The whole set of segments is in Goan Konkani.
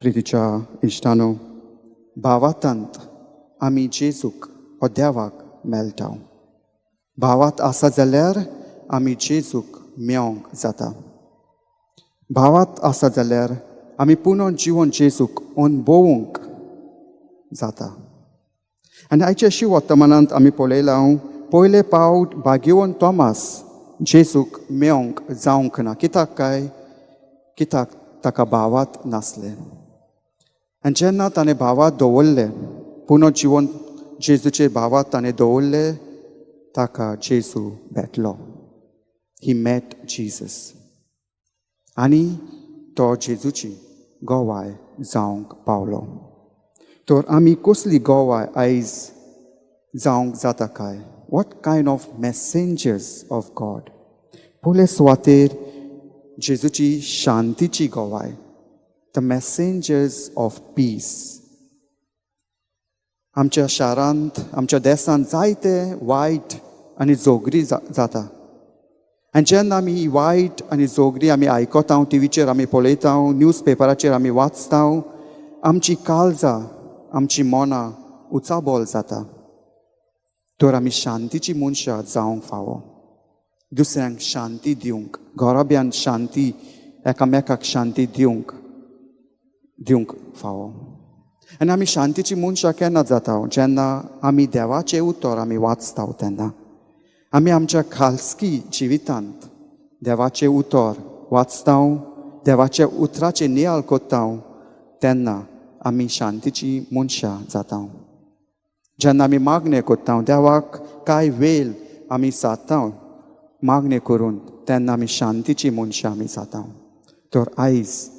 प्रितीच्या इश्टानो, भावातांत आमी जेजूक हो देवाक मेळटा. भावात आसा जाल्यार आमी जेजूक मेवंक जाता. भावात आसा जाल्यार आमी पुनोन जिवन जेजूक अणभवूंक जाता. आनी आयच्या शुवर्तमानांत आमी पळयलां, पयले पावट भाग्यवंत तोमास जेजूक मेवंक जावंक ना. कित्याक काय? कित्याक ताका भावात नासलें. आनी जेन्ना ताणें भावात दवरलें, पुनो जिवन जेजूचे भावात ताणें दवरलें, ताका जेजू भेटलो. He met Jesus आनी तो जेजूची गवाय जावंक पावलो. तर आमी कसली गवाय आयज जावंक जाता काय? What kind of messengers of God? पयले सुवातेर जेजूची शांतीची गवाय, the messengers of peace. आमच्या शारांत, आमच्या देसांत जायते वायट आनी झगडी जाता. आनी जेन्ना आमी ही वायट आनी झगडी आमी आयकता, टिवीचेर आमी पळयता, न्यूज पेपराचेर आमी वाचता, आमची काळजां, आमची मनां उचाबोल जाता. तर आमी शांतीची मनशां जावंक फावो, दुसऱ्यांक शांती दिवंक, घराब्यान शांती, एकामेकाक शांती दिवंक दिवंक फावो. आनी आमी शांतीची मनशां केन्ना जाता? जेन्ना आमी देवाचें उतर आमी वाचता, तेन्ना आमी आमच्या खासगी जिवितांत देवाचें उतर वाचता, देवाच्या उतराचें नियाळ करता, तेन्ना आमी शांतीची मनशां जाता. जेन्ना आमी मागणें करता, देवाक कांय वेळ आमी सादता मागणें करून, तेन्ना आमी शांतीची मनशां आमी जाता. तर आयज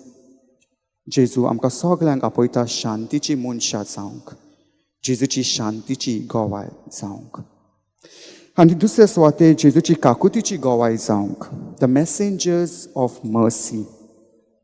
जेजू आमकां सगल्यांक आपयता शांतीची मनशां जावंक, जेजूची शांतीची गवाय जावंक. आनी दुसरे सुवातेर जेजूची काकुतीची गवाय जावंक, the messengers of mercy.